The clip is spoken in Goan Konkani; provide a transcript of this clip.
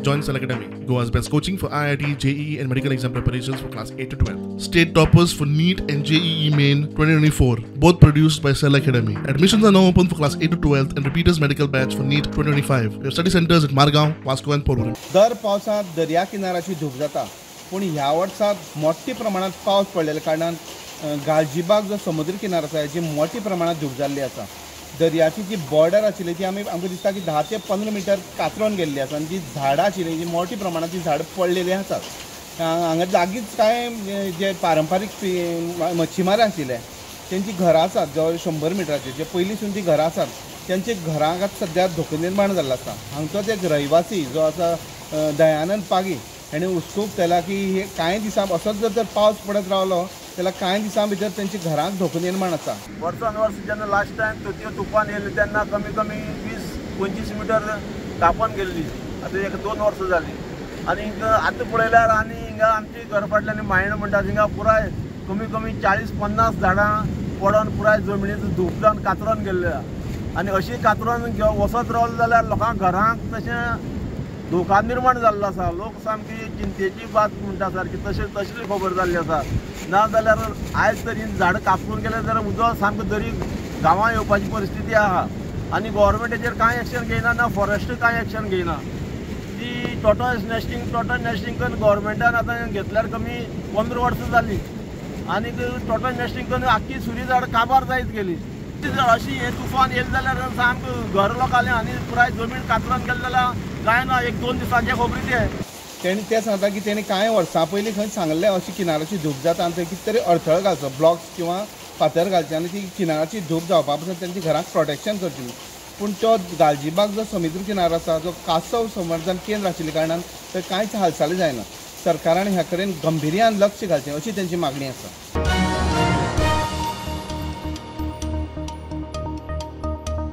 Join Cell Academy, Goa's best coaching for IIT, JEE and medical exam preparations for class 8 to 12. State toppers for NEET and JEE Main 2024, both produced by Cell Academy. Admissions are now open for class 8 to 12 and repeaters medical batch for NEET 2025. We have study centers at Margao, Vasco and Porvorim. दर पावसात दर्या किनाराची धूप जाता, पूण ह्या वर्सा मोठ्या प्रमाणात पावस पडलेल्या कारणान गालजीबाग जो समुद्र किनार आसा हेची मोठ्या प्रमाणात धूप जाल्ली आसा. दर्याची जी बॉर्डर आशिल्ली ती आमी आमकां दिसता की 10 ते 15 मिटर कातरून गेल्ली आसा आनी जी झाडां आशिल्ली जी मोठ्या प्रमाणात ती झाडां पडलेली आसात. हांगा लागींच कांय जे पारंपारीक मच्छीमार आशिल्ले तेंची घरां आसात जवळ 100 मिटराचेर जे पयलींसून ती घरां आसात तेंच्या घरांक आतां सद्या धोको निर्माण जाल्लो आसा. हांगचोच एक रहिवासी जो आसा दयानंद पागी हेणें हुस्को उक्तायला की हे कांय दिसां असोच जर तर पावस पडत रावलो जाल्यार कांय दिसां भितर तेंच्या घरांक धोको निर्माण आसा. वर्सान वर्स जेन्ना लास्ट टायम तृतीय तुफान येयलें तेन्ना कमी कमी 20-25 मिटर तापन गेल्ली. आतां एक 2 वर्सां जालीं आनी आतां पळयल्यार आनी हिंगा आमची घर फाटल्यान मायण म्हणटा थिंगा पुराय कमी कमी 40-50 झाडां पडोन पुराय जमनीचो धूप जावन कातरून गेल्ले आहा. आनी अशी कातरून वचत रावलो जाल्यार लोकांक घरांक तशें धोका निर्माण जाल्लो आसा. लोक सामकी चिंतेची बात म्हणटा सारकी तशें तसली खबर जाल्ली आसा. ना जाल्यार आयज तरी झाडां कापून गेले जाल्यार उदक सामकें दरी गांवां येवपाची परिस्थिती आहा. आनी गोवोरमेंटाचेर कांय एक्शन घेयना, ना फॉरेस्ट कांय एक्शन घेयना. ती टॉर्टॉयज नेस्टिंग करून गोवोरमेंटान आतां घेतल्यार कमी 15 वर्सां जालीं आनी टॉर्टॉयज नेस्टिंग करून आख्खी सुरी झाड काबार जायत गेली. अशी हें तुफान येयलें जाल्यार सामकें घर लोकांलें आनी पुराय जमीन कातरून गेलें जाल्यार कांय ना, 1-2 दिसांचे खबरी ते. तेणी ते सांगता की तेणी कांय वर्सां पयलीं खंय सांगल्लें अशी किनाराची धूप जाता आनी थंय कितें तरी अडथळो घालचो, ब्लॉक्स किंवा फातर घालचे आनी ती किनाराची धूप जावपा पसून तेंच्या घराक प्रोटेक्शन करचें. पूण तो गालजीबाग जो समुद्र किनारो आसा जो कासव संवर्धन केंद्र आशिल्ल्या कारणान थंय कांयच हालचाली जायना. सरकारान ह्या कडेन गंभिर्यान लक्ष घालचें अशी तेंची मागणी आसा.